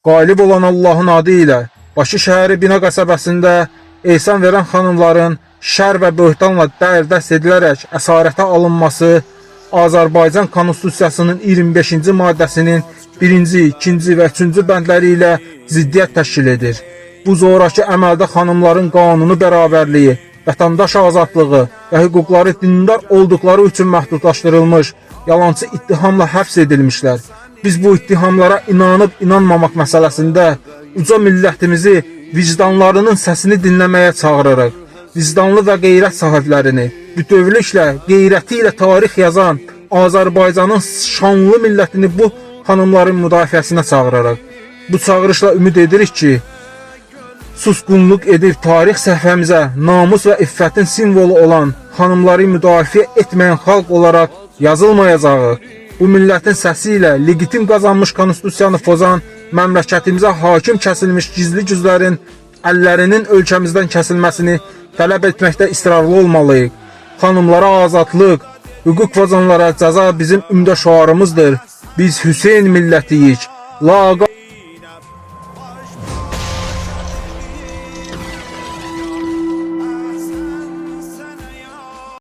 Qalib olan Allahın adı ilə Bakı şəhəri Bina qəsəbəsində ehsan verən xanımların şər və böhtanla dərdəst edilərək əsarətə alınması Azərbaycan Konstitusiyasının 25-ci maddəsinin 1-ci, 2-ci və 3-cü bəndləri ilə ziddiyyət təşkil edir. Bu zoraki əməldə xanımların qanuni bərabərliyi, vətəndaş azadlığı və hüquqları dindar olduqları üçün məhdudlaşdırılmış, yalançı ittihamla həbs edilmişlər. Biz bu ittihamlara inanıb inanmamaq məsələsində uca millətimizi vicdanlarının səsini dinləməyə çağırırıq. Vicdanlı və qeyrət sahiblərini, bütövlüklə qeyrəti ilə tarix yazan Azərbaycanın şanlı millətini bu xanımların müdafiəsinə çağırırıq. Bu çağırışla ümid edirik ki, susqunluq edib tarix səhifəmizə namus və iffətin simvolu olan xanımları müdafiə etməyən xalq olaraq yazılmayacağıq. Bu millətin səsi ilə legitim qazanmış konstitusiyanı pozan, məmləkətimizə hakim kəsilmiş gizli güclərin əllərinin ölkəmizdən kəsilməsini tələb etməkdə israrlı olmalıyıq. Xanımlara azadlıq, hüquq pozanlara cəza bizim ümdə şüarımızdır. Biz Hüseyn millətiyik. La